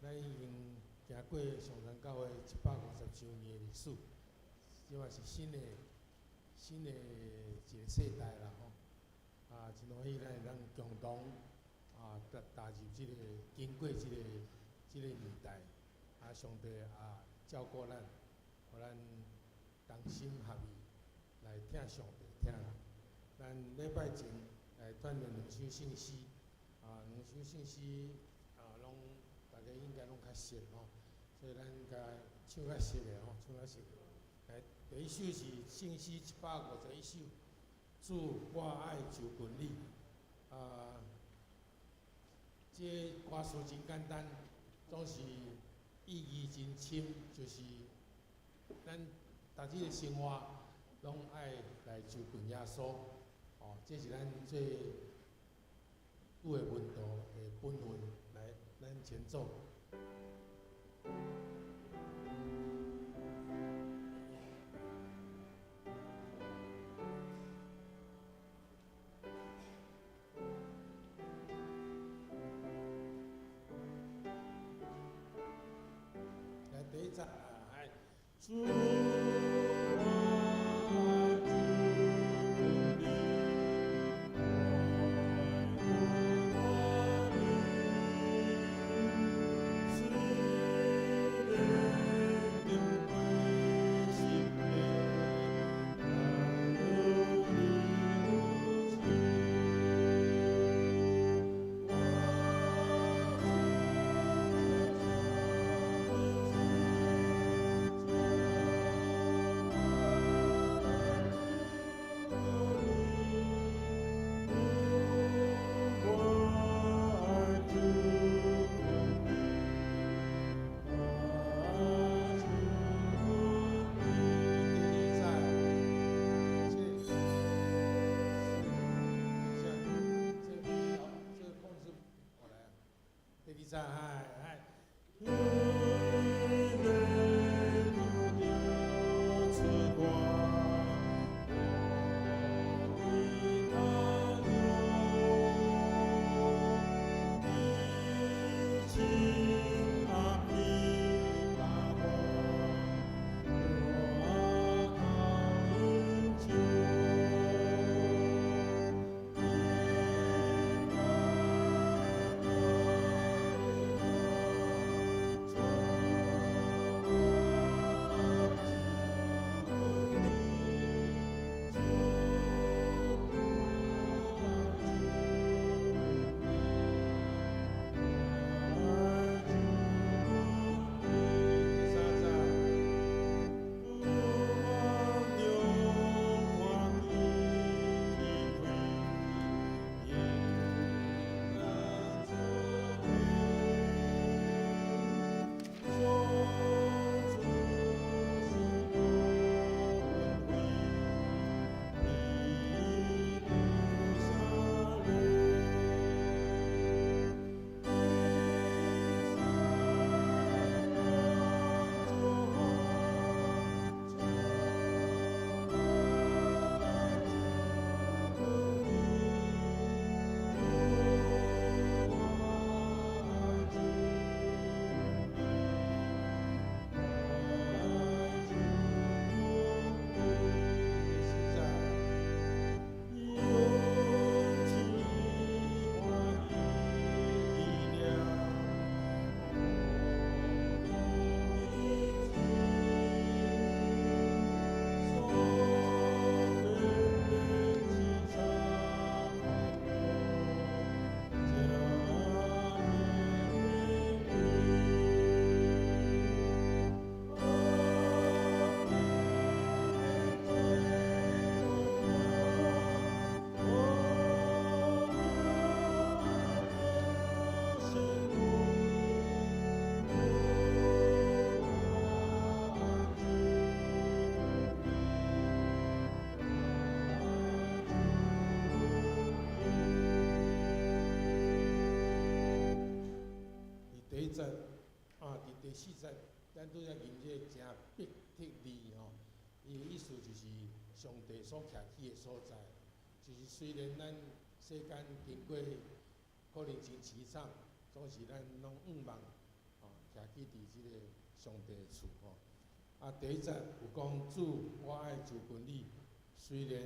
咱已經行過上山教會150周年的歷史，這嘛是新的一個世代啦吼。啊，真歡喜咱會當共同啊踏入這個經過這個年代，啊，上帝啊照顧咱，予咱同心合意來疼上帝、疼人。咱禮拜前來鍛鍊兩首聖詩，啊，兩首聖詩啊，攏大家應該攏較熟吼，所以咱共唱較熟的吼，唱較熟的。來，第一首是聖詩151首，主，我愛就近你。啊，這個歌詞真簡單，總是意義真深，就是咱逐日的生活攏愛來就近耶穌，哦，這是咱做主的門徒的本分。來，咱前奏。來，第一節，來，主，我愛就近你，愛你，雖然經過失敗，但有你扶持。我主，我愛就近你，愛就近你。第二節，這是，等一下，這個控制我來啊。第二節，來，彼個拄著刺肝，無為他用，你親阿彼達我，熱頭拯救。主，我愛就近你，主，我愛就近你，愛就近你。第三節，盼望中看見天開，迎咱做伙，上主是我恩惠，你的下淚。主，我愛就近你，主，我愛就近你，愛就近你。第四節，永志歡喜紀念，我的所得之差我，這美佇第一節啊，佇第四節，咱拄才吟這個誠伯特利吼，伊的意思就是上帝所徛起的所在，就是雖然咱世間經過可能真淒慘，總是咱攏向望，吼，徛起佇這个上帝的厝吼。啊，第一節有講主，我愛就近你，雖然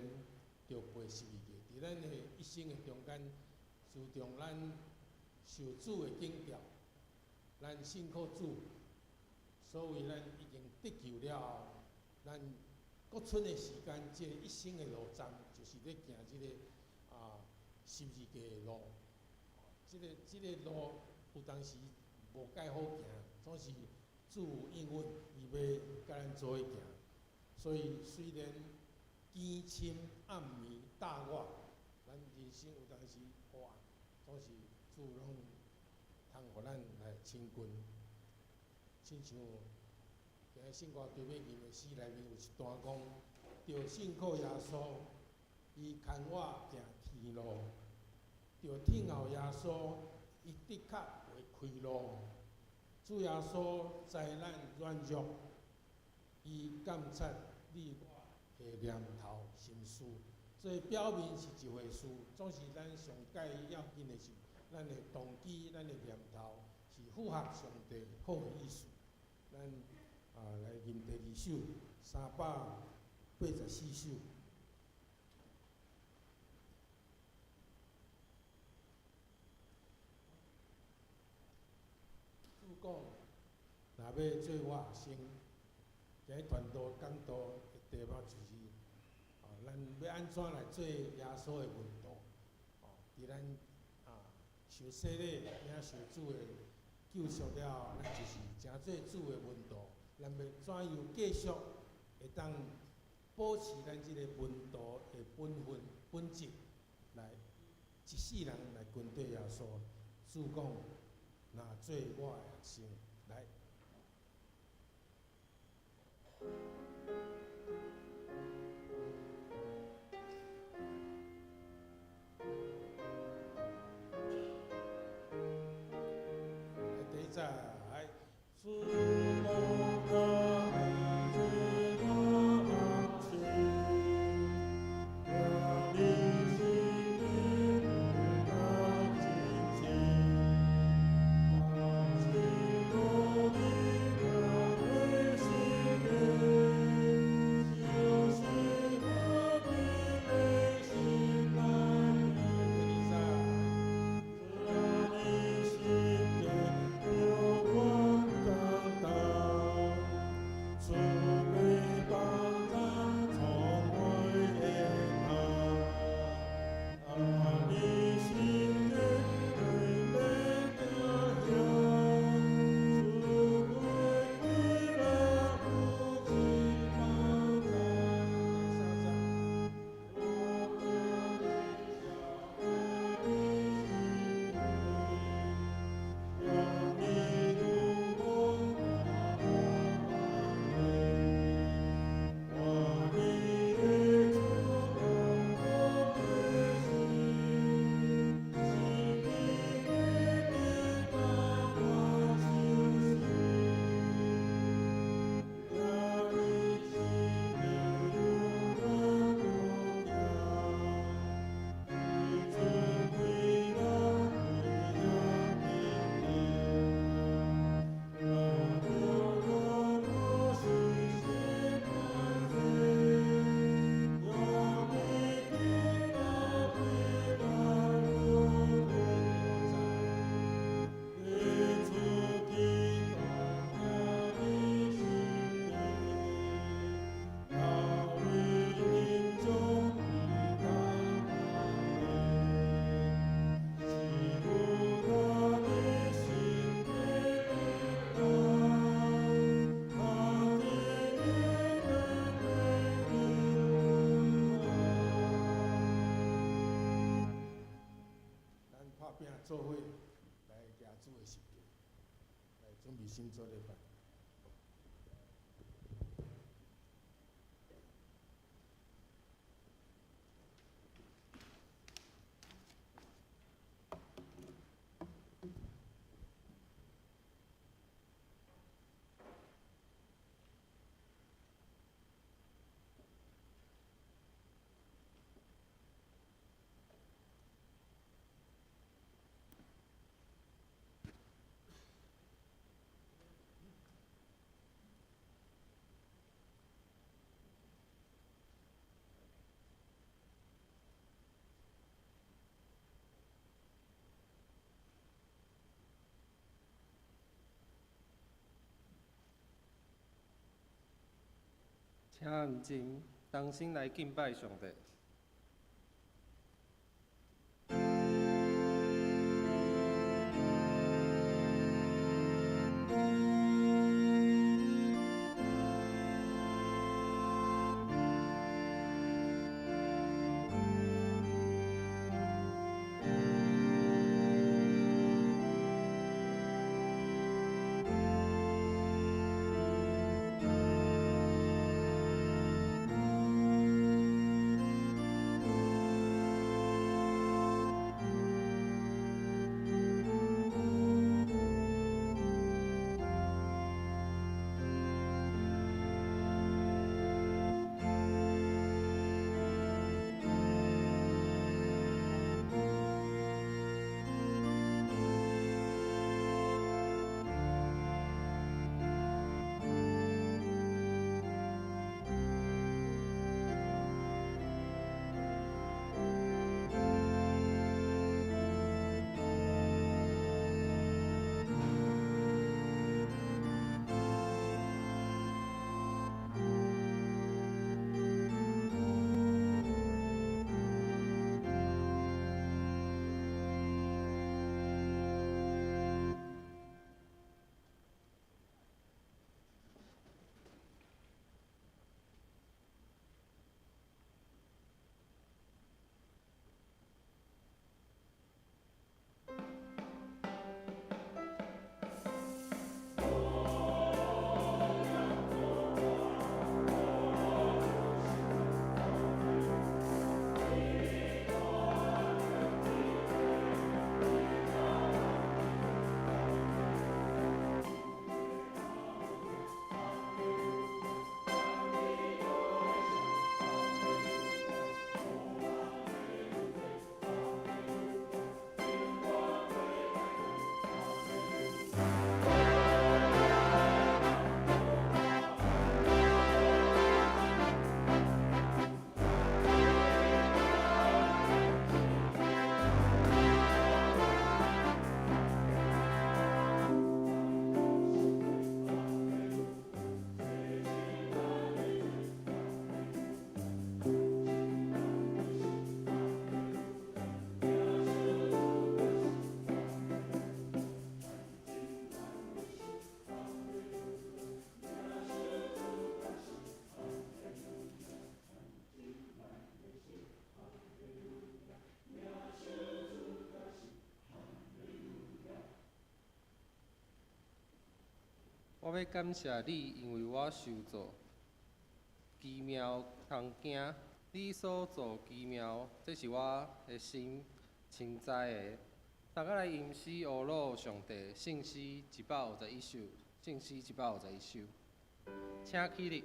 著背十字架，佇咱的一生的中間，自從咱受主的警告，咱信靠主，所以咱已經得救了後，咱閣剩的時間，這個一生的路程，就是咧行這个十字架的路。這个路有當時無蓋好行，總是主有應允，伊欲共咱做伙行。所以雖然艱深暗暝踏我，咱人生有當時哇，總是主攏通予咱來親近。親像佇聖歌對尾吟的詩內面有一段講，著信靠耶穌，伊牽我行天路；著聽候耶穌，伊的確會開路。主耶穌知咱軟弱，伊監察你我的念頭心思。這表面是一回事，總是咱上蓋要緊的是，咱的動機、咱的念頭是符合上帝好的意思。咱來吟第二首384首。主講，若欲做我學生，今日傳道講道的題目就是，咱欲按怎來做耶穌的門徒？哦，佇咱受洗禮、領受主的救贖了後，咱就是成做主的門徒。咱欲怎樣繼續會當保持咱這個門徒的本分、本質，來一世人來跟綴耶穌。主講，若做我的學生，來。來，第一節，來。主講，若欲做我學生，讓你心更親近，當心努力為十架，就是我的心肝。第二節，讓你心永遠簡單，主會幫咱創會的通，讓你心間為欲行遐，主會歸來有一幫咱。第三節，讓你如我看你的主我的心，是你的当我相信，讓你心間永遠不行，主歸來會平定，讓我是關係，讓你的大歸來你主基督你心間，大衛民眾當是有我的心的當，他的靈咱拍拚做伙來行主的十架，來準備心做禮拜。請安靜，同心來敬拜上帝。我欲感謝你，因為我受造奇妙通驚，你所做奇妙，這是我的心深知的。大家來吟詩呵咾上帝，聖詩151首，聖詩151首，請起立。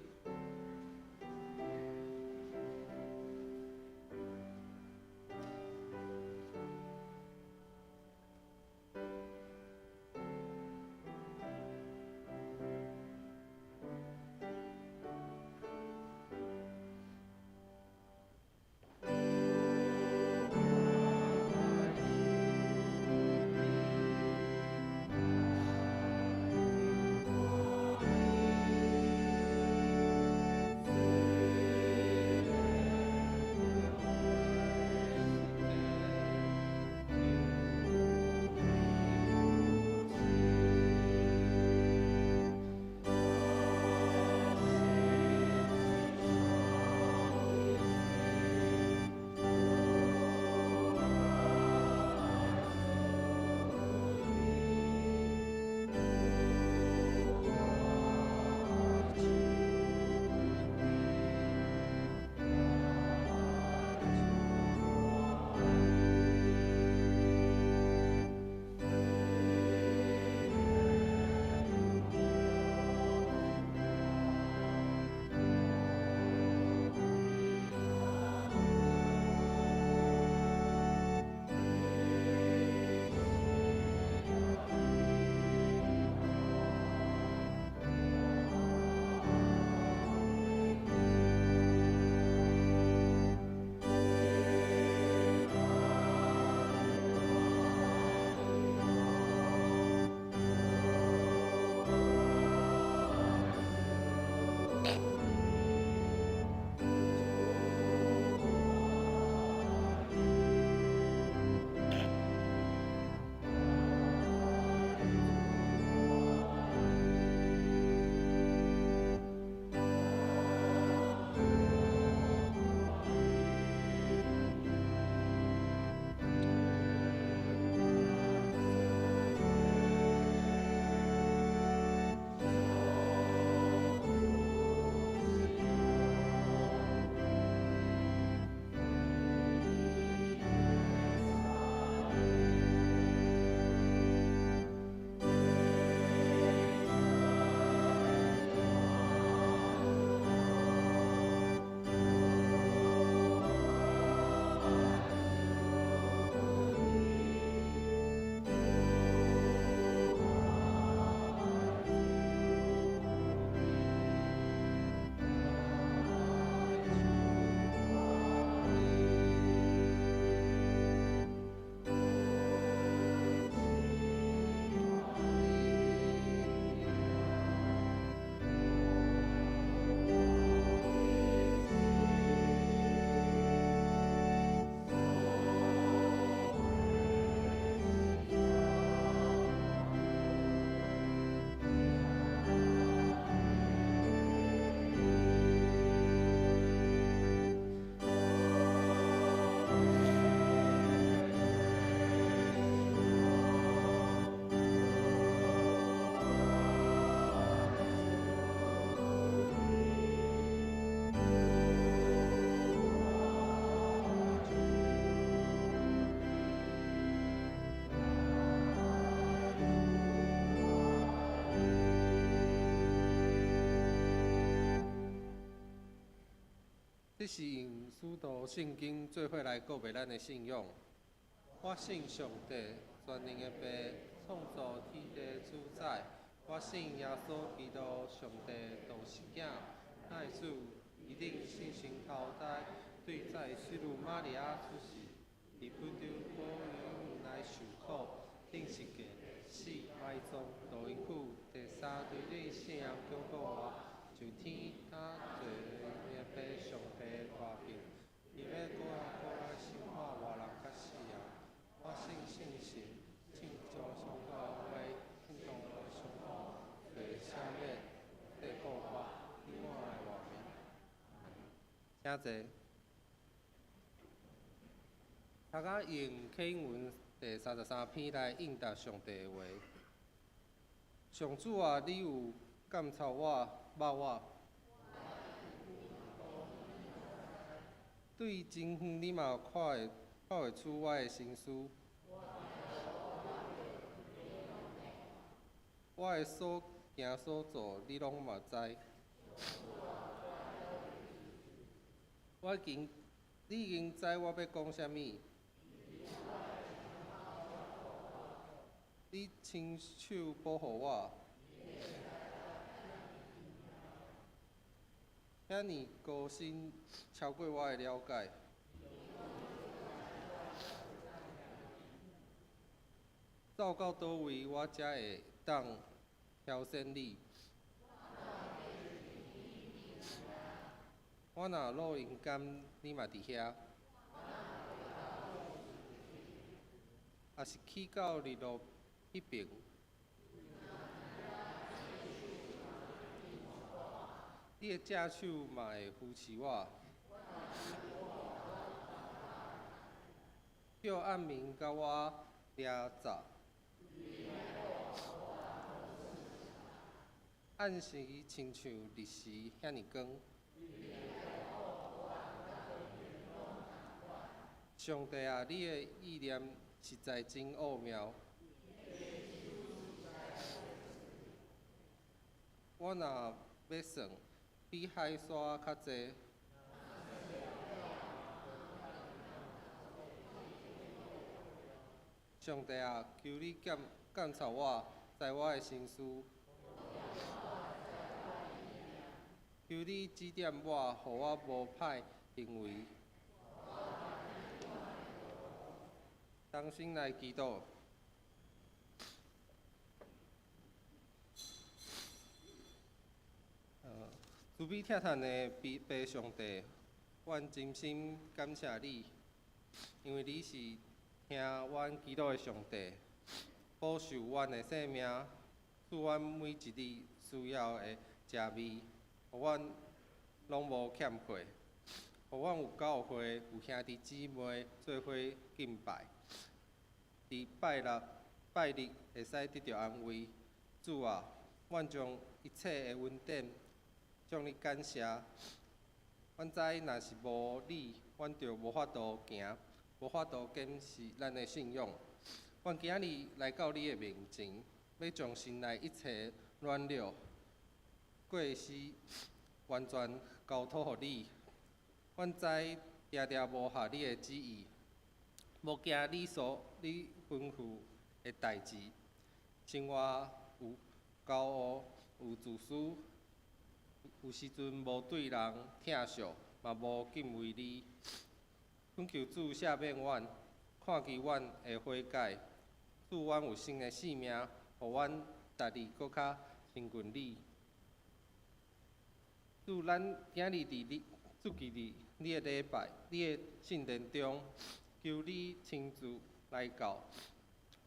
這是用使徒聖經做伙來告白咱的信仰。我信上帝，全能的父，創造天地主宰。我信耶穌基督，上帝獨生子，愛子，伊領聖神投胎，對在聖女瑪利亞出世，佇本丟保猶來受苦，釘十架，死，埋葬，落陰府，第三日對死人復活，上天堂，坐的父上帝右爿，伊欲閣來閣來審判活人佮死人。我信聖神，天主上教會，聖徒的相好，罪赦免，得復活，永遠的活命。請坐。大家用啟英文第33篇來應答上帝的話。上主啊，你有鑒察我，捌我。對真遠，你嘛看會出我的心思。我的所行所做，你攏嘛知。我已經，你已經知我欲講啥物。你親手保護我。遐爾高深，超過我的了解。走到佗位，我才會當挑選你。我若落陰間，你嘛佇遐；抑是去到日落彼爿，你的正手嘛會扶持我。叫暗暝共我掠走，暗時親像日時遐爾光。上帝啊，你的意念實在真奧妙。我若欲算，比海沙較濟。上帝啊，求你鑒察我，知我的心思。求你指點我，予我無歹行為。同心來祈禱。慈悲疼嘆的父上帝，阮真心感謝你，因為你是聽阮祈禱的上帝，保守阮的性命，賜阮每一日需要的食味，予阮攏無欠缺，予阮有教會、有兄弟姊妹做伙敬拜，佇拜六、拜日會使得著安慰。主啊，阮將一切的恩典向你感謝。阮知若是無你，阮就無法度行，無法度堅持咱的信仰。阮今日來到你的面前，欲將心內一切軟弱、過失完全交託予你。阮知定定無合你的旨意，無行你吩咐的代誌，生活有驕傲、有自私，有時陣無對人疼惜，嘛無敬畏你。懇求主赦免阮，看見阮的悔改，賜阮有新的生命，予阮逐日閣較親近你。主，咱今日佇你聚集佇你的禮拜、你的聖殿中，求你親自來到，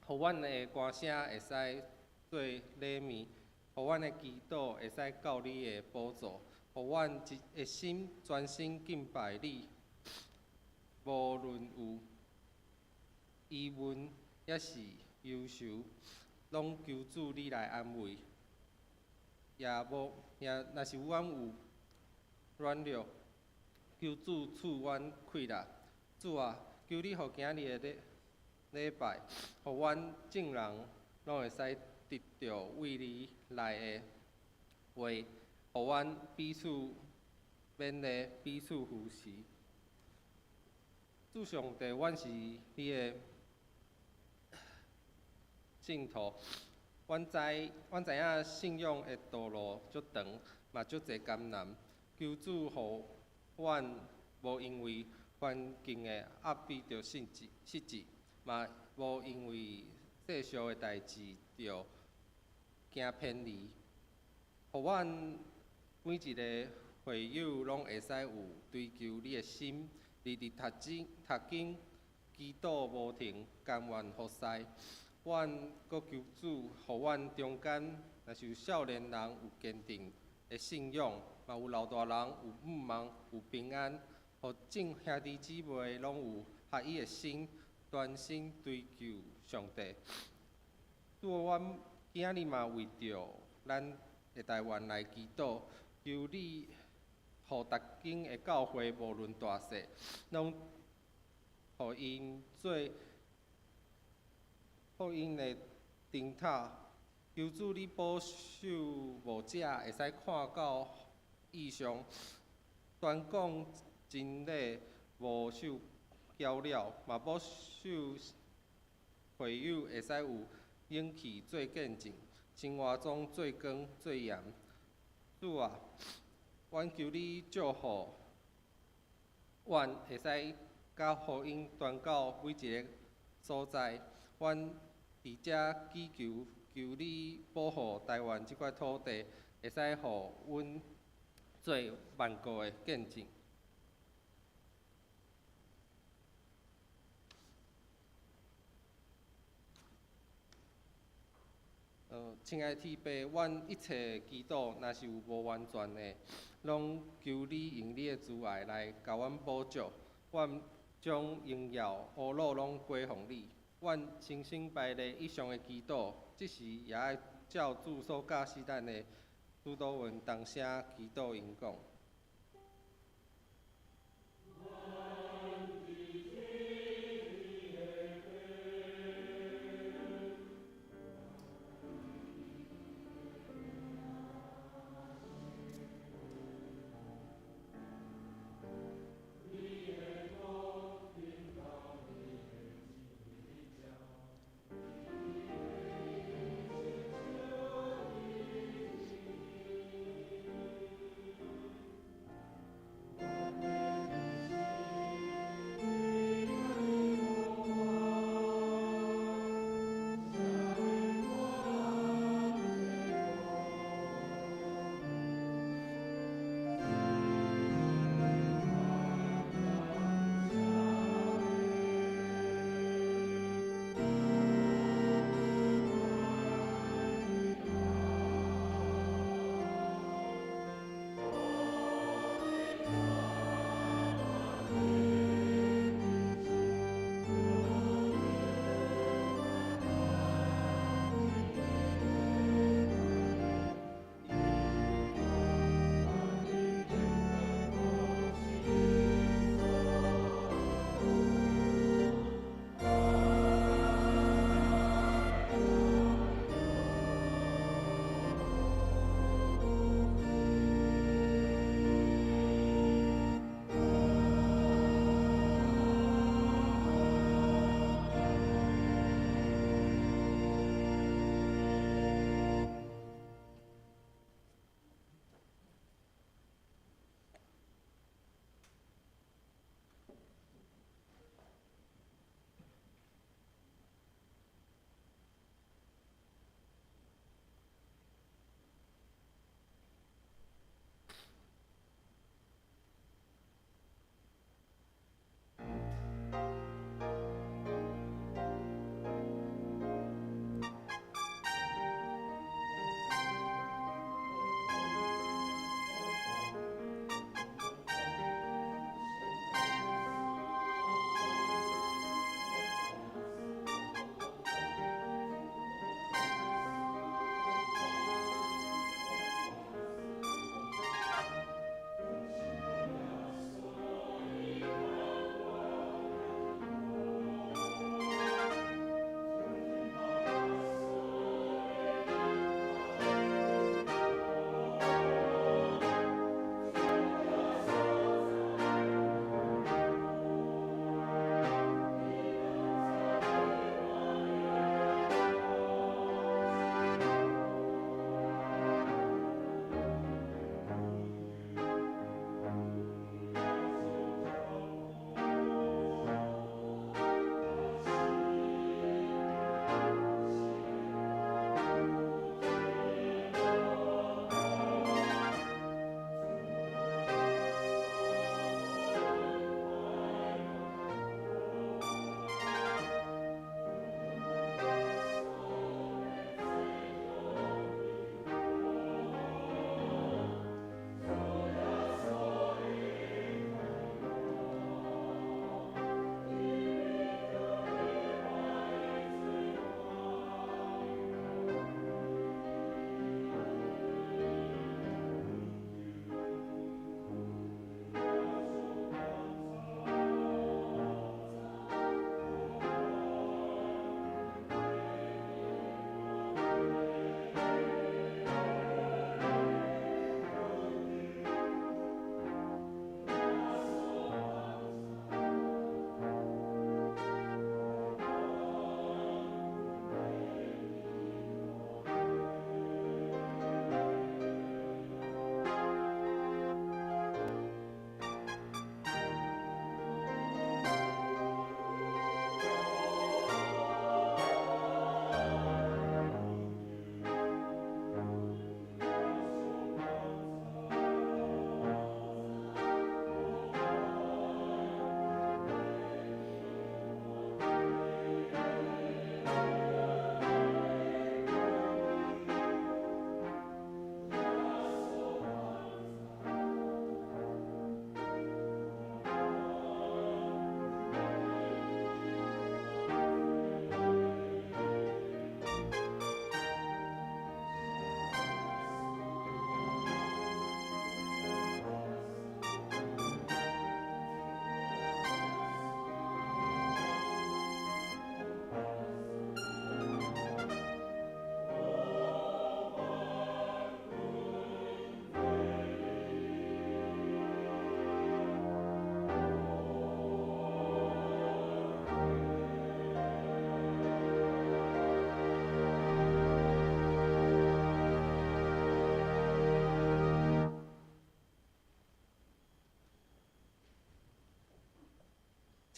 予阮的歌聲會使做禮物，予阮的祈禱會使到你的寶座，予阮一心專心敬拜你。無論有疑問抑是憂愁，攏求主你來安慰。也無也若是阮有軟弱，求主賜阮氣力。主啊，求你予今日的禮拜，予阮眾人攏會使得著為你來的話，予阮彼此欲勉勵，彼此扶持。主上帝，阮是你的信徒，阮知影信仰的道路足長，嘛足濟艱難。求主予阮無因為環境的壓迫就失志，嘛無因為世俗的代誌就驚偏離。予阮每一个會友攏會使有追求你的心，日日讀經、讀經、祈禱無停，甘願服侍。阮閣求主，予阮中間若是有少年人有堅定的信仰，嘛有老大人有盼望、有平安，予眾兄弟姊妹攏有合一的心，專心追求上帝。主啊，阮今仔日嘛為著咱的台灣來祈禱，求你予逐間的教會，無論大細，攏予𪜶做福音的燈塔。求主你保守牧者會使看到異象，傳講真理無受攪擾，嘛保守會友會使有勇氣做見證，生活中做光做鹽。主啊，阮求你祝福，阮會使共福音傳到每一个所在。阮佇遮祈求，求你保護台灣這塊土地，會使予阮做萬國的見證。親愛的天父，阮一切祈禱，若是有無完全的，攏求你用你的慈愛來共阮補足。阮將榮耀、呵咾攏歸予你。阮誠心拜禮以上的祈禱，這時也愛照主所教示咱的主禱文同聲祈禱𪜶講。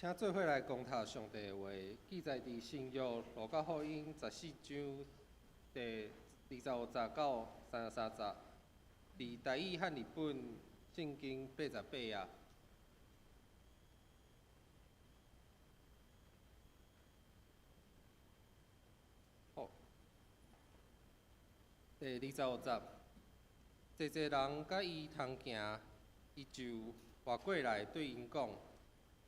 請做伙來共讀上帝的話，記載佇新約路加福音十四章第二十五節到三十三節，佇台語漢譯本聖經八十八頁。好，第二十五節，濟濟人佮伊同行，伊就活過來對𪜶講：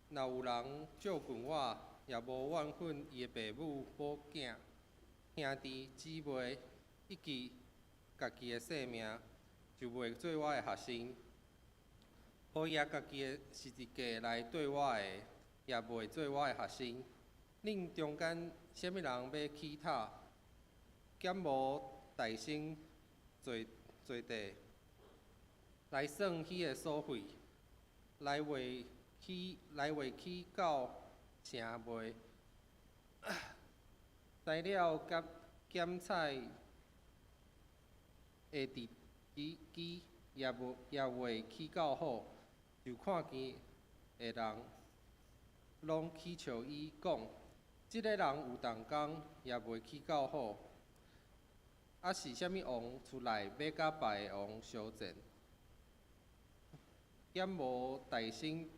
若有人就近我，也無怨恨伊的爸母、某囝、兄弟姊妹，以及家己的性命，就袂做我的學生。無舉家己的十字架來綴我的，也袂做我的學生。恁中間啥物人欲起塔，敢無大先坐坐地，來算彼个所費，來畫起到成未？材料減減採的地基也無也未起夠好，就看見的人攏起笑伊講：這个人有動工，也未起夠好。啊是啥物王出來欲佮別个王相戰？敢無大先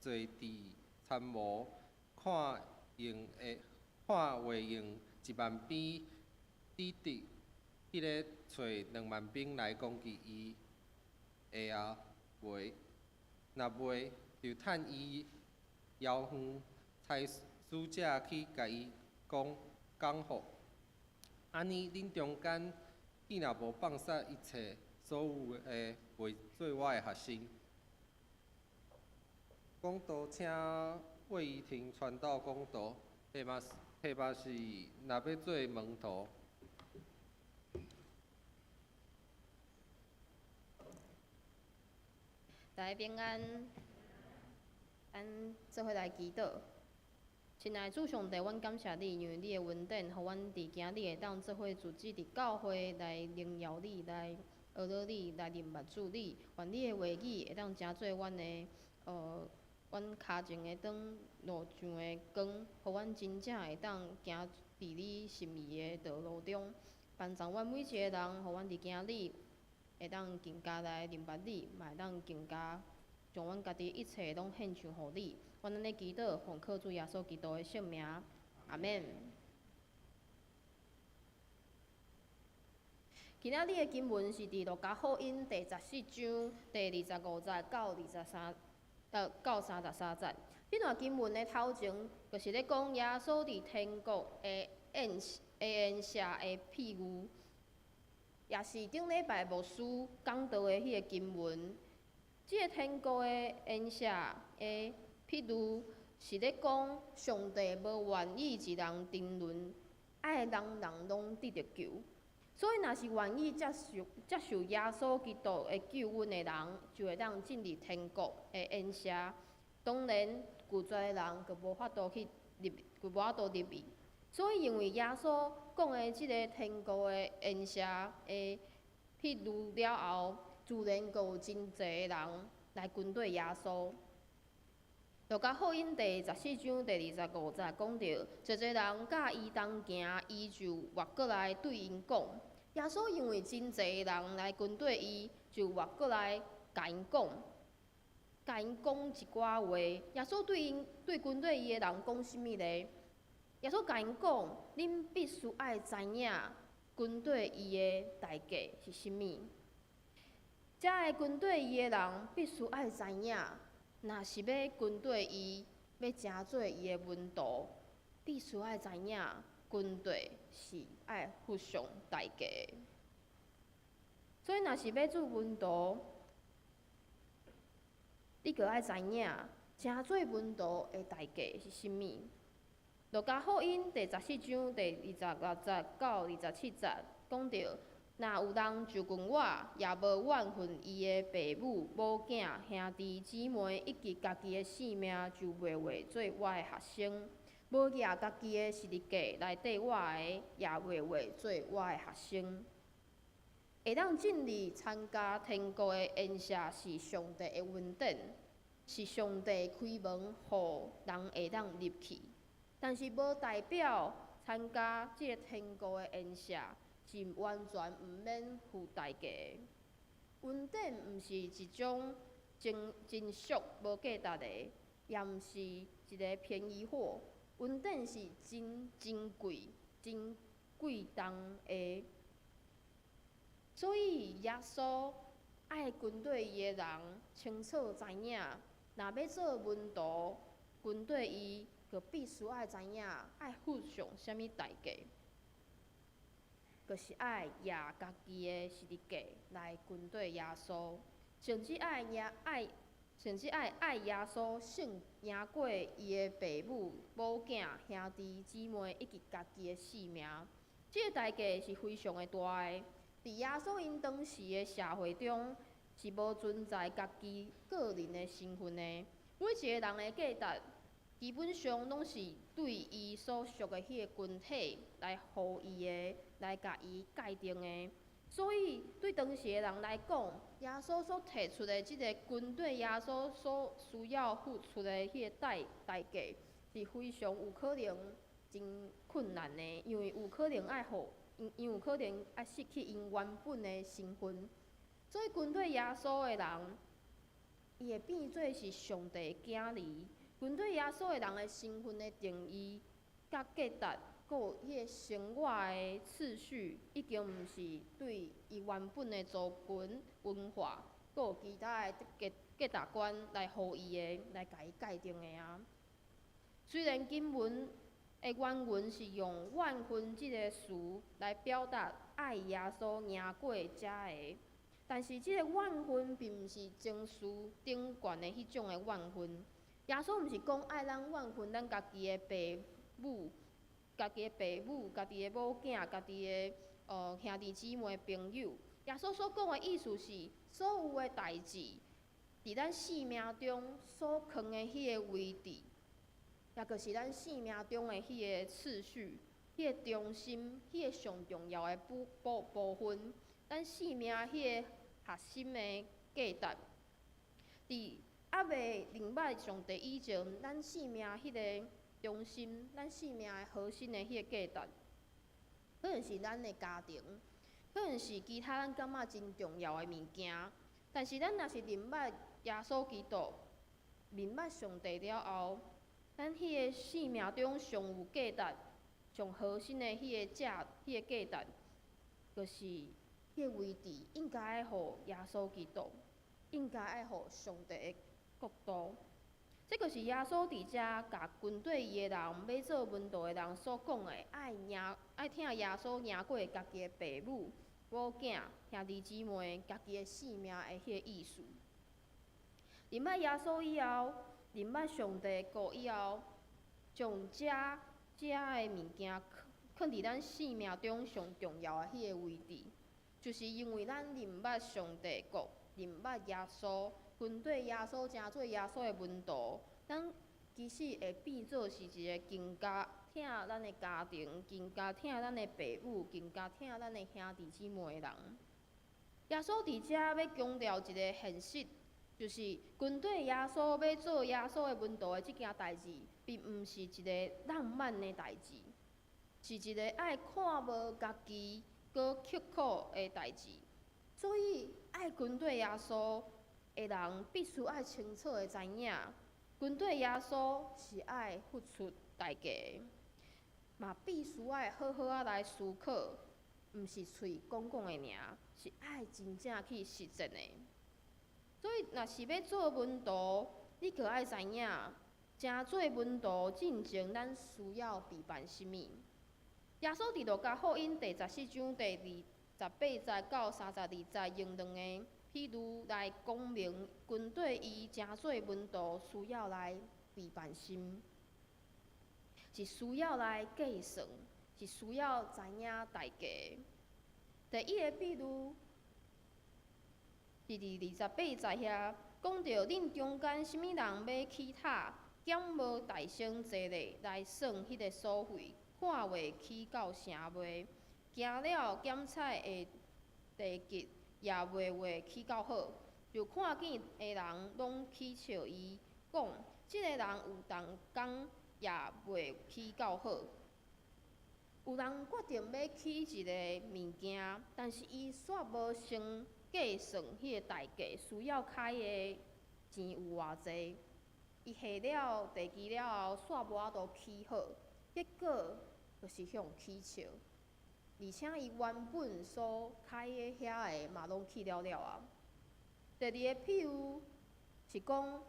坐佇參謀，看用的看會用一萬兵抵擋彼个揣兩萬兵來攻擊伊的啊袂？若袂，就趁伊遙遠，差使者去共伊講講和。按呢，恁中間既若無放捨一切所有的，袂做我的學生。講道請魏怡婷傳道講道，題目是若欲做門徒。大家平安，咱做伙來祈禱。親愛的主上帝，阮感謝你，因為你的恩典，予阮佇今日會當做伙聚集佇教會來榮耀你，來學了你，來認捌主你。願你的話語會當成做阮的阮跤前的燈，路上的光，予阮真正會當行佇你心意的道路中。幫助阮每一個人，予阮佇今日會當更加來認捌你，嘛會當更加將阮家己一切攏獻上予你。阮按呢祈禱，奉靠主耶穌基督的聖名，阿們。今仔日的經文是佇路加福音第十四章第二十五節到二十三，到三十三節。這段經文的頭前，就是咧講耶穌佇天國的宴席的譬喻，也是頂禮拜牧師講道的彼个經文。這个天國的宴席的譬喻，是咧講上帝無願意一人沉淪，愛人人攏得著救。所以，若是願意接受耶穌基督的救恩的人，就會當進入天國的宴席。當然，拒絕的人就無法度去入，就無法度入去。所以，因為耶穌講的這个天國的宴席的譬喻了後，自然閣有真濟的人來跟綴耶穌。路加福音第十四章第二十五節講著，濟濟人佮伊同行，伊就活過來對𪜶講。耶穌因為真濟人來跟綴伊，就活過來共𪜶講，共𪜶講一寡話。耶穌對𪜶對跟綴伊的人講啥物咧？耶穌共𪜶講，恁必須愛知影跟綴伊的代價是啥物。遮个跟綴伊的人必須愛知影。若是欲跟綴伊，欲成做伊的門徒，必須愛知影，跟綴是愛付上代價的。所以，若是欲做門徒，你閣愛知影，成做門徒的代價是啥物。路加福音第十四章第二十六節到二十七節講著。若有人就近我，也無怨恨伊的爸母、某囝、兄弟姊妹，以及家己的性命，就袂配做我的學生。無舉家己的十字架來綴我的，也袂配做我的學生。會當進入參加天國的宴席是上帝的恩典。是上帝開門，予人會當入去，但是無代表參加這个天國的宴席是完全毋免付代價的。恩典毋是一種真真俗無價值的，也毋是一个便宜貨。恩典是真珍貴、真貴重的。所以耶穌愛跟綴伊的人清楚知影，若欲做門徒，跟綴伊，就必須愛知影愛付上啥物代價，就是愛攑家己的十字架來跟綴耶穌，甚至愛愛耶穌勝贏過伊的爸母、某囝、兄弟姊妹以及家己的性命。這个代價是非常的大的。佇耶穌𪜶當時的社會中，是無存在家己個人的身份的。每一个人的價值，基本上攏是對伊所屬的彼个群體來賦予的，來共伊界定的。所以，對當時的人來講，耶穌所提出的這个跟綴耶穌所需要付出的彼个代價，是非常有可能真困難的，因為有可能愛予。𪜶有可能愛失去𪜶原本的身份，所以跟綴耶穌的人，伊會變做是上帝的囝兒。跟綴耶穌的人的身份的定義、佮價值，閣有彼个生活的次序，已經毋是對伊原本的族群文化，閣有其他的價值觀來予伊的，來共伊界定的啊。雖然經文的原文是用怨恨這个詞來表達愛耶穌贏過這个，但是這个怨恨並毋是情緒頂懸的彼種的怨恨。耶穌毋是講愛咱怨恨咱家己的爸母、家己的爸母、家己的某囝、家己的兄弟姊妹、朋友。耶穌所講的意思是，所有的代誌，佇咱生命中所囥的彼个位置，也就是咱生命中的彼个次序、彼个中心、彼个上重要的部分，咱生命彼个核心的價值。佇猶未認捌上帝以前，咱生命彼个中心、咱生命的核心的彼个價值，可能是咱的家庭，可能是其他咱感覺真重要的物件。但是咱若是認捌耶穌基督、認捌上帝了後，咱彼個生命中上有價值、上核心的彼個價值，就是彼個位置應該愛予耶穌基督，應該愛予上帝的國度。這就是耶穌佇遮共跟綴伊的人，欲做門徒的人所講的，愛疼耶穌贏過家己的爸母、某囝、兄弟姊妹、家己的性命的彼個意思。認捌耶穌以後，認捌上帝的國以後，將這的物件囥佇咱生命中上重要的彼個位置，就是因為咱認捌上帝國，認捌耶穌，跟綴耶穌，成做耶穌的門徒，咱其實會變做是一个更加疼咱的家庭，更加疼咱的爸母，更加疼咱的兄弟姊妹的人。耶穌佇遮欲強調一个現實，就是跟綴耶穌欲做耶穌的門徒的這件代誌，並毋是一个浪漫的代誌，是一个愛看無家己、閣刻苦的代誌。所以，愛跟綴耶穌的人，必須愛清楚的知影，跟綴耶穌是愛付出代價的，嘛必須愛好好仔來思考，毋是喙講講的爾，是愛真正去實踐的。所以，若是欲做門徒，你閣愛知影，成做門徒進前，咱需要備辦啥物？耶穌佇路加福音第14章第28節到32節，用兩个譬喻來講明，跟綴伊成做門徒需要來備辦心，是需要來計算，是需要知影代價。第一个比喻是佇28節遐講著，恁中間啥物人欲起塔，敢無大先坐咧來算彼个所費，看會起到啥未？行了檢採的地基，也袂會起較好。就看見的人攏起笑伊，講：這个人有逐工也袂起較好。有人決定欲起一个物件，但是伊煞無先計算彼个代價，需要開的錢有偌濟。伊下了地基了後，煞無法度起好，結果就是予人起笑。而且伊原本所開的遐个嘛攏去了了啊。第二个譬喻是講，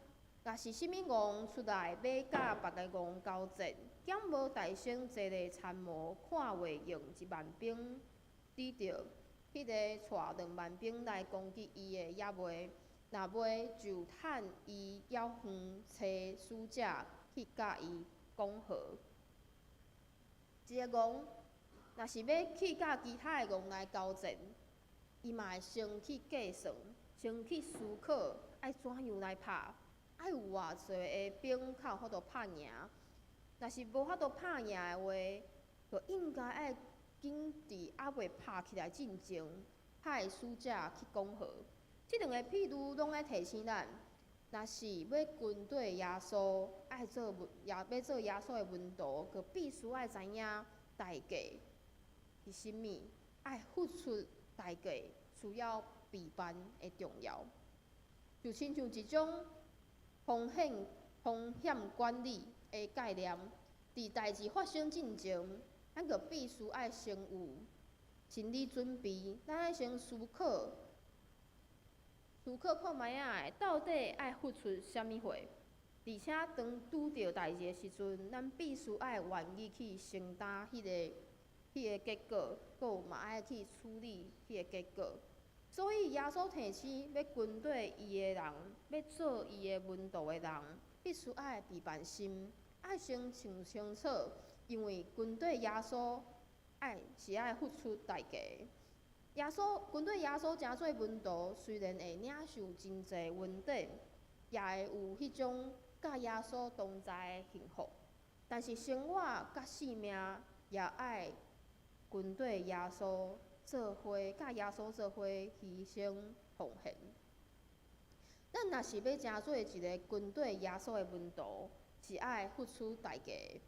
若是啥物王出來欲佮別个王交戰，敢無代先坐咧參謀，看會用1萬兵抵著彼個帶2萬兵來攻擊伊的，猶未？若袂，就趁伊猶遠，差使者去佮伊講和。一个王若是欲去佮其他的王來交戰，伊嘛會先去計算，先去思考愛怎樣來拍，愛有偌濟的兵較有法度拍贏。若是無法度拍贏的話，就應該愛緊佇猶未拍起來進前，派使者去講和。這兩个譬喻攏愛提醒咱，若是欲跟綴耶穌，愛做門，也欲做耶穌的門徒，就必須愛知影代價是啥物，愛付出代價需要備辦的重要。就親像一種風險管理的概念，佇代誌發生進前，咱就必須愛先有心理準備，咱愛先思考。思考看覓仔，到底愛付出啥物貨？而且當拄著代誌的時陣，咱必須愛願意去承擔彼個結果，閣有嘛愛去處理彼個結果。所以耶穌提醒欲跟綴伊的人，欲做伊的門徒的人，必須愛備辦心，愛先想清楚，因為跟綴耶穌愛是愛付出代價。耶穌跟綴耶穌成做門徒，雖然會領受真濟恩典，也會有彼種佮耶穌同在的幸福，但是生活佮性命也愛跟綴耶穌做伙，佮耶穌做伙犧牲奉獻。咱若是欲成做一个跟綴耶穌的門徒，是愛付出代價的。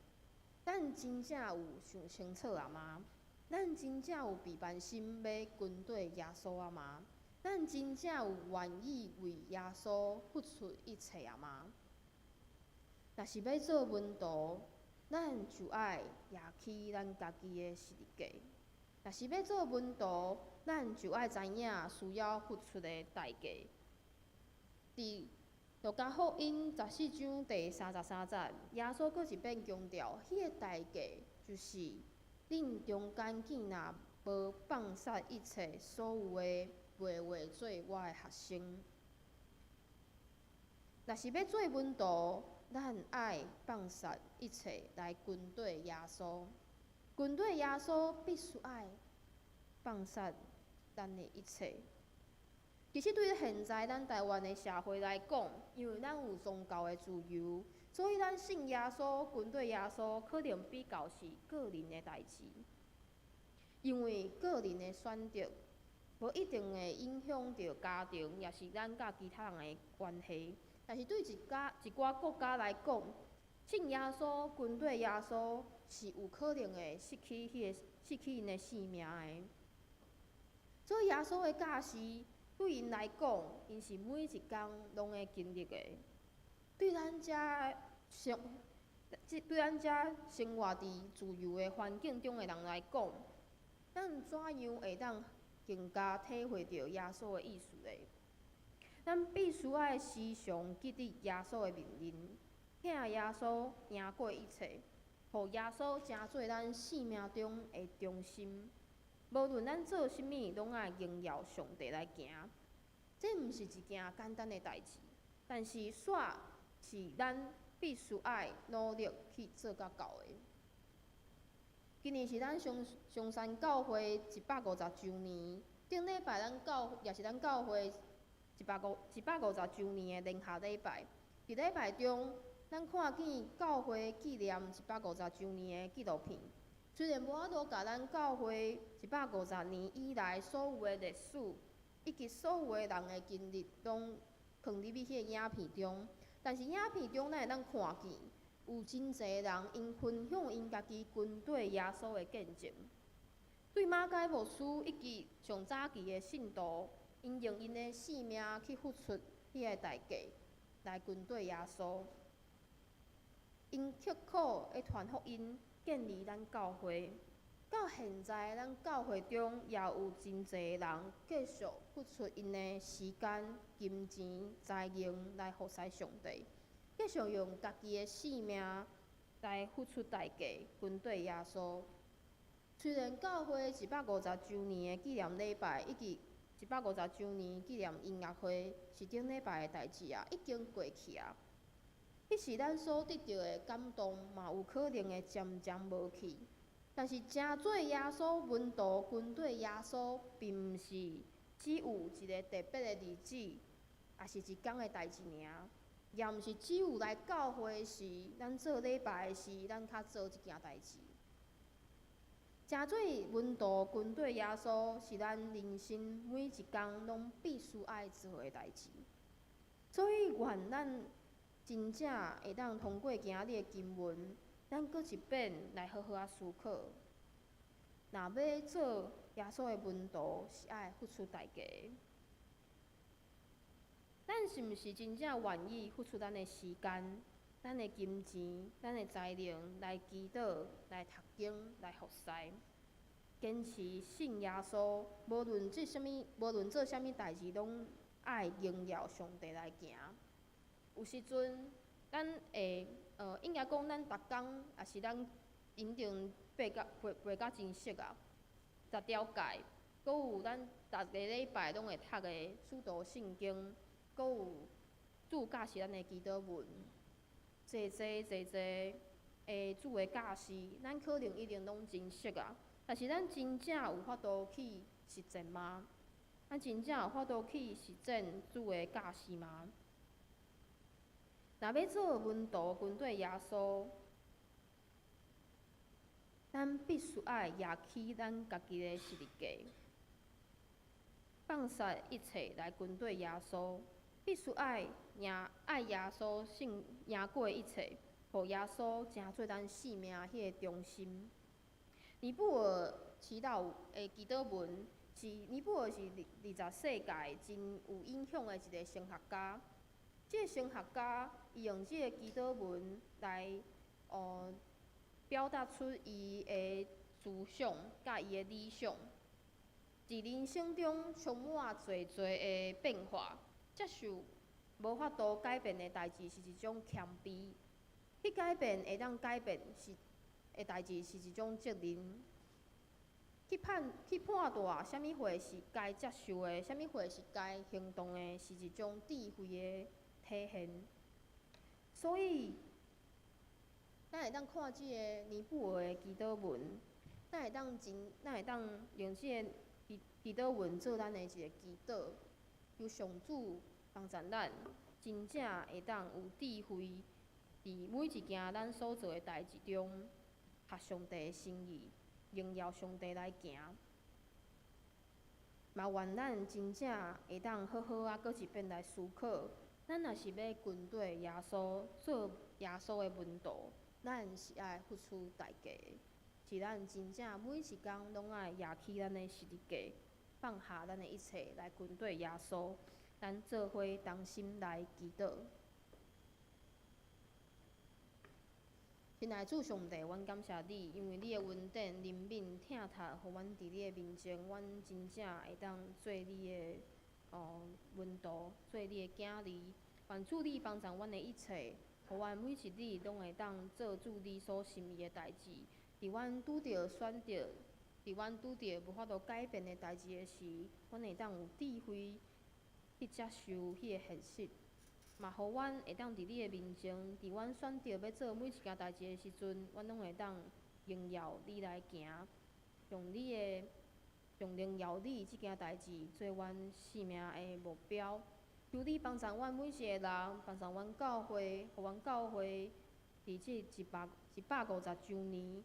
咱真正有想清楚啊嗎？咱真正有備辦心欲跟綴耶穌啊嗎？咱真正有願意為耶穌付出一切啊嗎？若是欲做門徒，咱就愛攑起咱家己的十字架。若是欲做門徒，咱就愛知影需要付出的代價。佇路加福音14章第33節，耶穌閣一遍強調，彼個代價就是恁中間囝若無放殺一切所有的，袂會做我的學生。若是欲做門徒，咱愛放殺一切來跟綴耶穌。跟綴耶穌必須愛放殺咱的一切。其實對現在咱台灣的社會來講，因為咱有宗教的自由，所以咱信耶穌、跟綴耶穌，可能比較是個人的代誌。因為個人的選擇，無一定會影響著家庭，抑是咱佮其他人的關係。但是對一家一寡國家來講，信耶穌、跟綴耶穌是有可能會失去𪜶的性命的。所以耶穌的教示對𪜶來講，𪜶是每一工攏會經歷的。對咱遮生活佇自由的環境中的人來講，咱怎樣會當更加體會著耶穌的意思咧？咱必須愛時常記得耶穌的命令，疼耶穌贏過一切，予耶穌成做咱生命中的中心。無論咱做啥物，攏愛榮耀上帝來行。這毋是一件簡單的代誌，但是煞是咱必須愛努力去做甲到的。今年是咱松山教會150周年，頂禮拜咱教也是咱教會150周年的聯合禮拜。佇禮拜中，咱看見教會紀念一百五十周年的紀錄片。雖然無法度共咱教會150年以來所有的歷史以及所有的人的經歷，攏囥入去彼个影片中。但是影片中，咱會當看見有真濟人𪜶分享𪜶家己跟綴耶穌的見證。對馬偕牧師以及上早期的信徒，𪜶用𪜶的性命去付出彼個代價，來跟綴耶穌。𪜶刻苦咧傳福音，建立咱教會。到現在，咱教會中也有真濟人繼續付出𪜶的時間、金錢、才能來服侍上帝，繼續用家己的性命來付出代價，跟綴耶穌。雖然教會150週年的紀念禮拜以及150週年紀念音樂會是頂禮拜的代誌啊，已經過去啊。彼時咱所得著的感動，嘛有可能會漸漸無去。但是，成做耶穌門徒、跟綴耶穌，並毋是只有一个特別的日子，抑是一工的代誌爾，也毋是只有來教會時，咱做禮拜時，咱較做這件代誌。成做門徒、跟綴耶穌，是咱人生每一工攏必須愛做的代誌。所以，願咱真正會當通過今仔日的經文，咱閣一遍來好好仔思考。若欲做耶穌的門徒，是愛付出代價的。咱是毋是真正願意付出咱的時間、咱的金錢、咱的才能來祈禱、來讀經、來服侍，堅持信耶穌，無論做啥物，無論做啥物代誌，攏愛榮耀上帝來行。有時陣，咱會應該講咱逐工，抑是咱一定背甲背背甲真熟啊，十條誡，閣有咱逐个禮拜攏會讀的使徒信經，閣有主教示咱的祈禱文，濟濟濟濟的主的教示，咱可能一定攏真熟啊。但是咱真正有法度去實踐嗎？咱真正有法度去實踐主的教示嗎？若欲做門徒，跟綴耶穌，咱必須愛攑起咱家己的十字架，放捨一切來跟綴耶穌。必須愛贏愛耶穌勝贏過一切，予耶穌成做咱生命彼个中心。尼布爾祈禱的祈禱文是尼布爾是20世界真有影響的一个神學家。這个神學家伊用這个祈禱文來表達出伊的思想佮伊的理想。佇人生中充滿濟濟的變化，接受無法度改變的代誌是一種謙卑；去改變會當改變是的代誌是一種責任。去判斷啥物貨是該接受的，啥物貨是該行動的，是一種智慧的體現。所以，咱會當看這个尼布爾的祈禱文，咱會當用這个祈禱文做咱的一个祈禱，求上主幫助咱，真正會當有智慧，佇每一件咱所做的代誌中，合上帝的心意，榮耀上帝來行。嘛願咱真正會當好好仔閣一遍來思考，咱若是欲跟綴耶穌，做耶穌的門徒，咱是愛付出代價的，是咱真正每一工攏愛攑起咱的十字架，放下咱的一切來跟綴耶穌。咱做伙同心來祈禱。親愛的主上帝，阮感謝你，因為你的恩典、憐憫、疼惜，予阮佇你的面前，阮真正會當做你的門徒，做你的囝兒。願主你幫助阮的一切，予阮每一日攏會當做主你所心意的代誌。佇阮拄著選擇，佇阮拄著無法度改變的代誌的時，阮會當有智慧去接受彼個現實。嘛，予阮會當佇你的面前，佇阮選擇欲做每一件代誌的時陣，阮攏會當榮耀你來行，用你的用榮耀你這件代誌做阮生命的目標。求你幫助阮每一個人，幫助阮教會，予阮教會佇這150週年，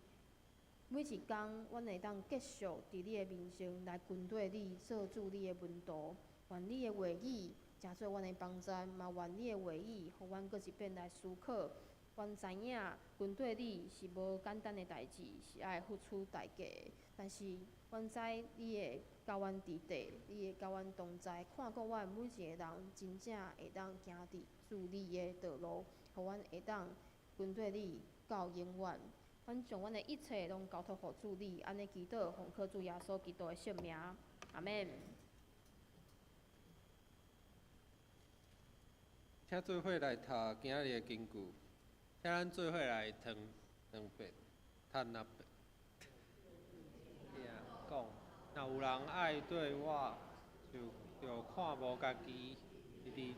每一工，阮會當繼續佇你的面前來跟綴你，做主你的門徒。願你的話語成做阮的幫贊，嘛願你的話語，予阮閣一遍來思考。阮知影跟綴你是無簡單的代誌，是愛付出代價的。但是阮知你會佮阮佇底，你會佮阮同在，看顧阮每一个人真正會當行佇主你的道路，予阮會當跟綴你到永遠。阮將阮的一切攏交託予主你，按呢祈禱，奉靠主耶穌基督的聖名，阿們。請做伙來讀今仔日的經句，請咱做伙來讀兩遍，讀兩遍。講，若有人愛對我，就著看無家己，日日提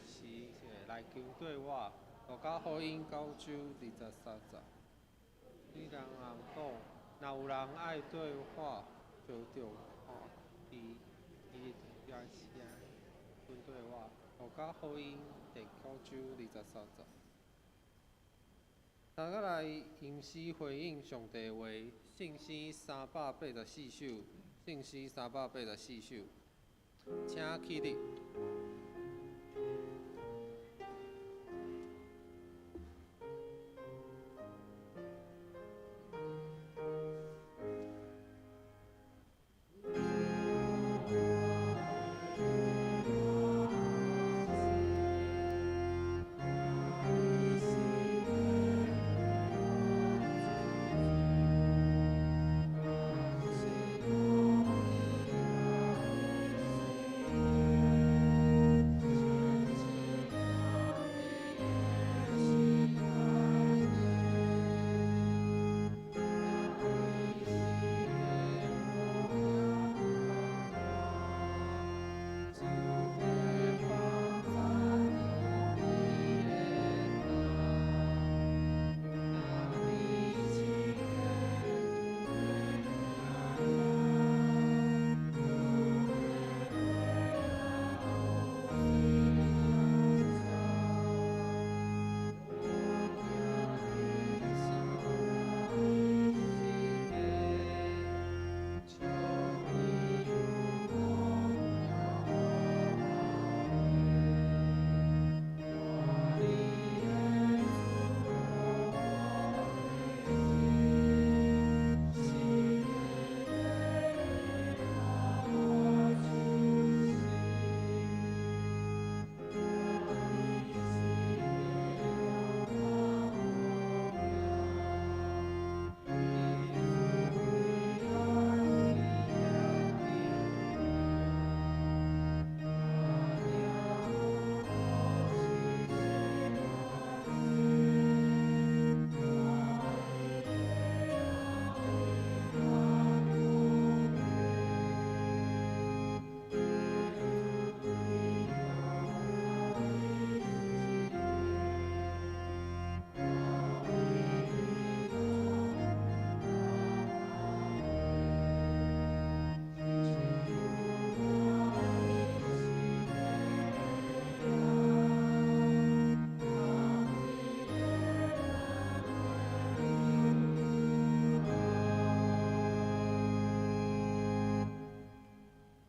十字架來跟綴我。路加福音九章二十三節。對人人講，若有人愛綴我，就著看伊，日日提十字架跟綴我。路加福音第九章二十三節。大家來吟詩回應上帝話，聖詩384首，聖詩三百八十四首，請起立。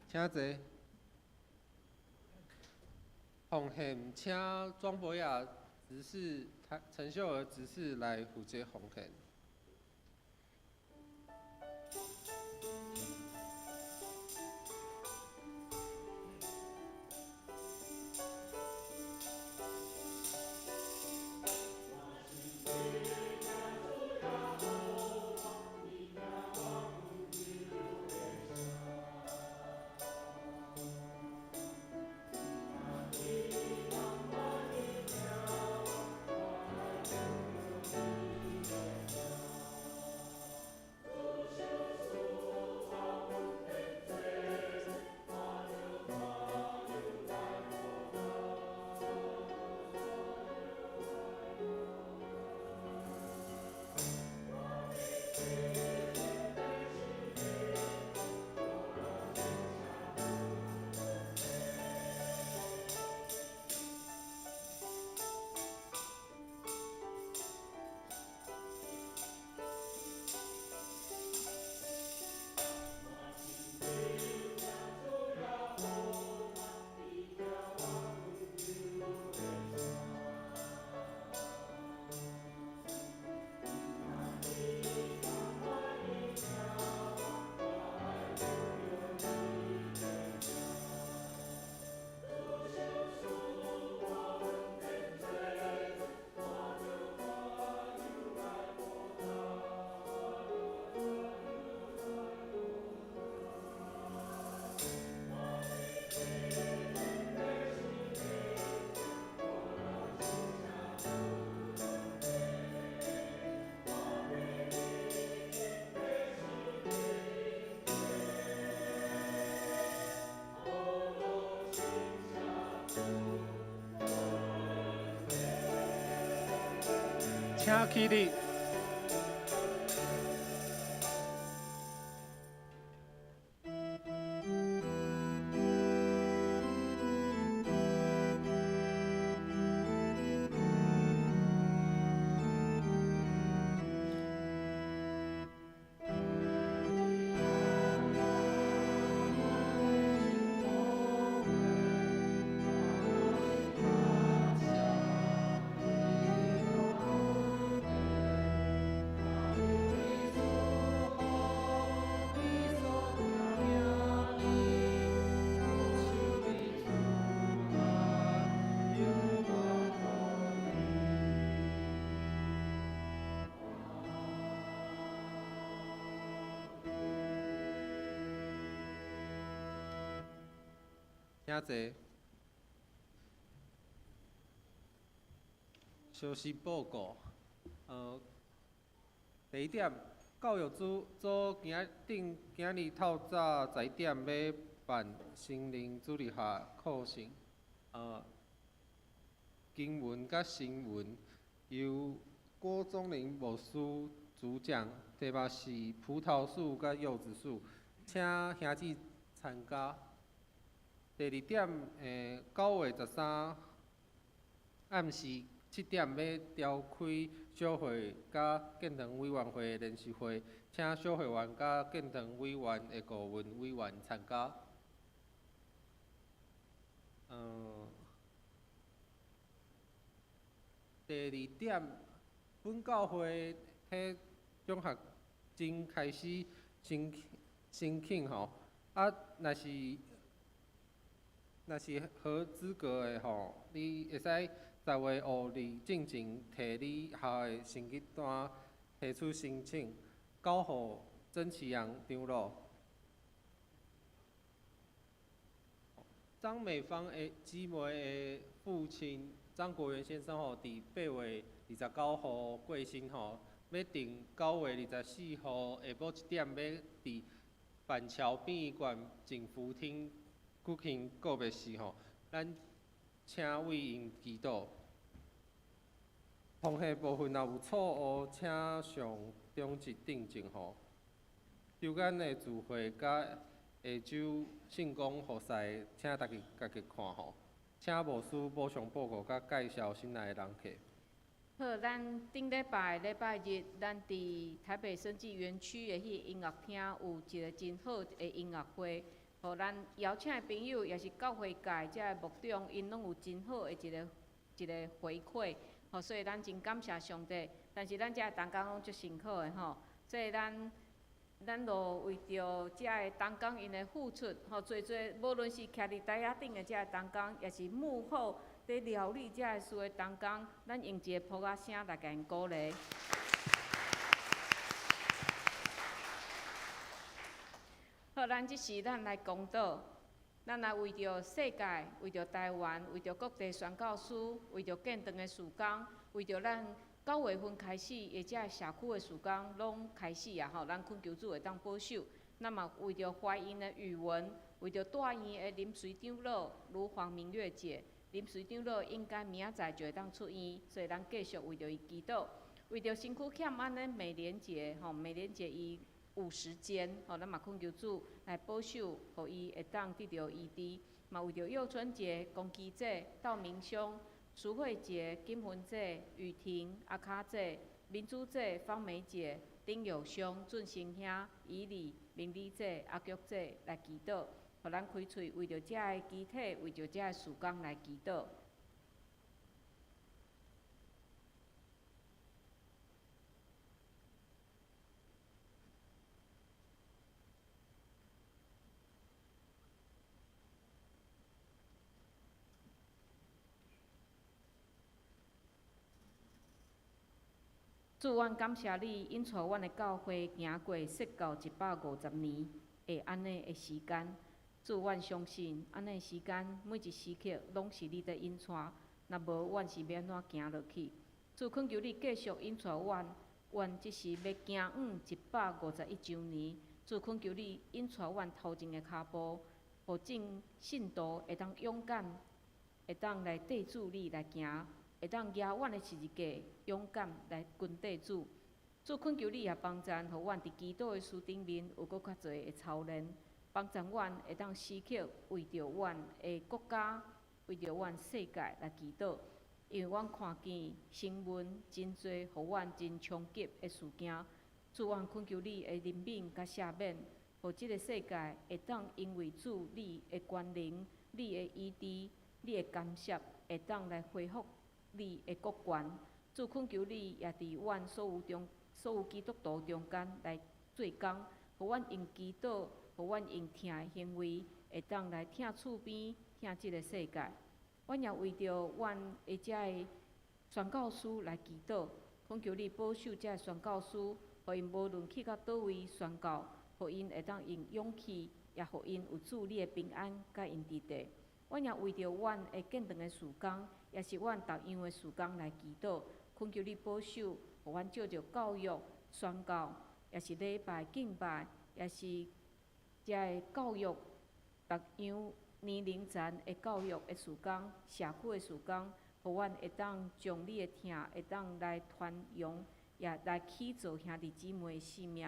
請坐。奉獻，請莊博雅執事、陳秀兒執事來負責奉獻。 Thank 請起立。请坐。消息报告，第一点，教育组组今仔顶今仔日透早11点欲办成人主日学课程，经文佮新闻由郭宗林牧师主讲，题目是葡萄树佮柚子树，请兄姊参加。第二点，9月13暗时7点欲召开小会佮建堂委员会联席会，请小会员佮建堂委员的顾问委员参加。第二点，本教会提奖学金开始申请吼，若是合资格的吼，你会使10月5日进前提你学校的成绩单提出申请，交予曾启阳长老。张美芳的姊妹的父亲张国元先生吼，伫8月29号过身吼，欲定9月24号下晡1点，欲伫板桥殡仪馆景福厅举行告别式吼，咱请为𪜶祈祷。通讯部分若有错误，请上中级订正吼。周间的聚会佮下周圣工服侍，请大家家己看吼。请牧师补充报告佮介绍新来的人客。好，咱顶礼拜礼拜日，咱伫台北生技园区的彼个音乐厅有一个真好的音乐会，予咱邀请的朋友，也是教会界遮个牧长，𪜶拢有真好的一个回馈，吼，所以咱真感谢上帝。但是咱遮的同工拢足辛苦的吼，所以咱就为著遮个同工𪜶的付出，吼，济济无论是徛伫台仔顶的遮个同工，也是幕后伫料理遮个事的同工，咱用一个噗仔声来共𪜶鼓励。好，咱这时咱来公祷，咱来为著世界、为著台湾、为著各地宣教师、为著建堂的事工、为著咱9月份开始，的遮个社区的事工拢开始啊！吼，咱恳求主会当保守。咱嘛为著怀孕的语文，为著大院的临时长老卢黄明月姐，临时长老应该明仔载就会当出院，所以咱继续为著伊祈祷。为著身躯欠安的美莲姐，吼，美莲姐伊有时间，吼，咱嘛恳求主来保守，予伊会当得著医治。嘛为著幼春节、公鸡节、道明兄、淑慧姐、金芬姐、雨婷、阿卡姐、民主姐、方梅姐、丁友兄、俊成兄、以礼、明理姐、阿菊姐来祈祷，予咱开喙为著遮个肢体，为著遮个事工来祈祷。主，阮感谢你，引带阮的教会行过设教150年的按呢的时间。主，阮相信按呢时间每一时刻拢是你伫引带，若无阮是欲按怎行落去？主，恳求你继续引带阮，阮这是欲行往151周年。主，恳求你引带阮头前的跤步，予众信徒会当勇敢，会当来缀主你来行。會當舉阮的十字架，勇敢來跟綴主。主懇求你也幫贊，予阮佇祈禱的事頂面有閣較濟的操練，幫贊阮會當時刻為著阮的國家、為著阮世界來祈禱。因為阮看見新聞真濟，予阮真衝擊的事件。主，阮懇求你的憐憫佮赦免，予這个世界會當因為主你的權能、你的醫治、你的干涉，會當來恢復你的國權。主，懇求你也佇阮所有中、所有基督徒中間來做工，予阮用祈禱，予阮用疼的行為，會當來疼厝邊、疼這个世界。阮也為著阮的遮个宣教師來祈禱，懇求你保守遮个宣教師，予𪜶無論去到佗位宣教，予𪜶會當用勇氣，也予𪜶有主你的平安佮𪜶佇地。阮也為著阮的建堂的事工，也是阮逐樣的事工來祈禱，懇求你保守，予阮藉著教育、宣教，也是禮拜敬拜，也是遮个教育，逐樣年齡層的教育的事工、社區的事工，予阮會當將你的疼會當來傳揚，也來起造兄弟姊妹的性命。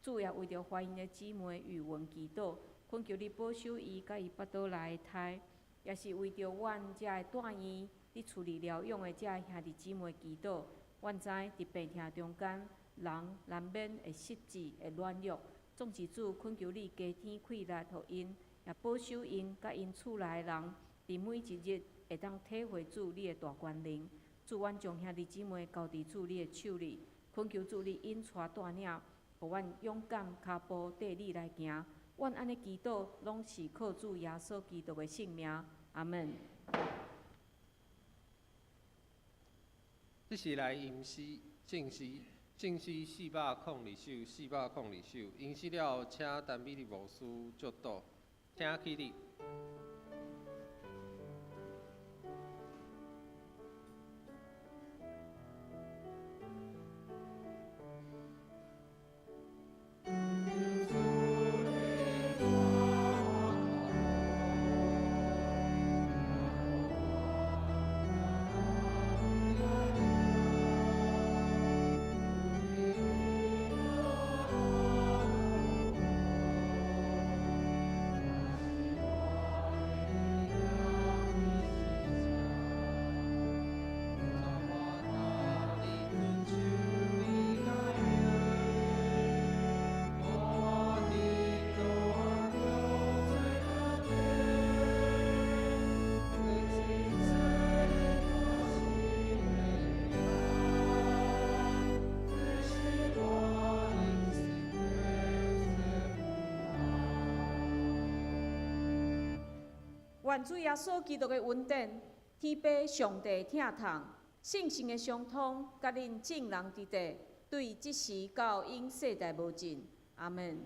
主也為著懷孕的姊妹語文祈禱，懇求你保守伊佮伊腹肚內的胎，也是為著阮遮个住院佇厝裡療養的遮兄弟姊妹祈禱。阮知佇病痛中間，人難免會失志、會軟弱，總是主懇求你加添氣力予𪜶，也保守𪜶佮𪜶厝內的人，佇每一日會當體會主你的大權能。主，阮將兄弟姊妹交佇主你的手裡，懇求主你引帶帶領，予阮勇敢跤步綴你來行。阮按呢祈禱，攏是靠主耶穌基督的聖名。阿門。這是來吟詩、聖詩、聖詩402首，402首。吟詩了後，請陳美麗牧師祝禱，請起立。願主耶穌基督的恩典、天父上帝疼痛、聖神的相通，佮恁眾人佇地，對這時到永世代無盡。阿門。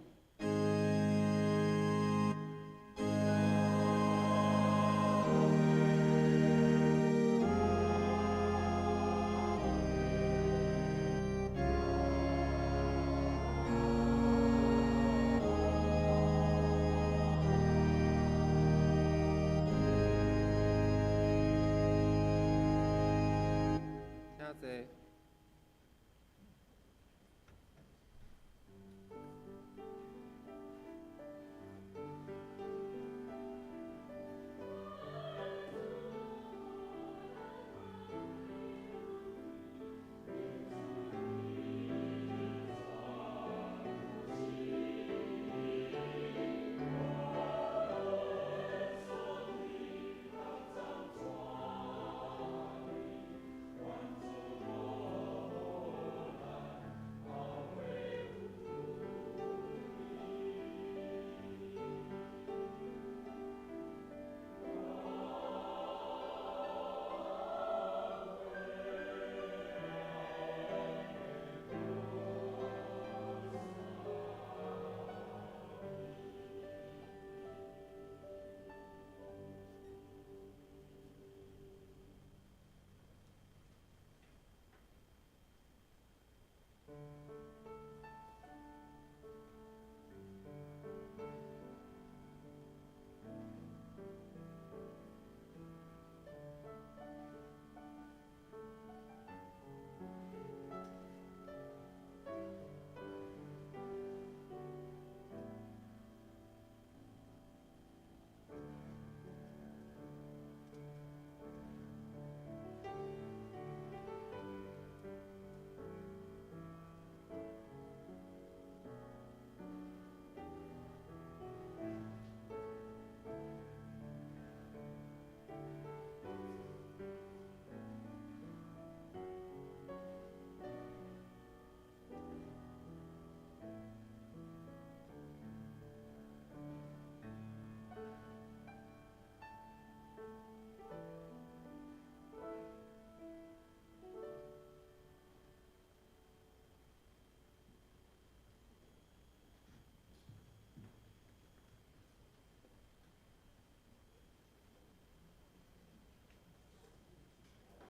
請坐。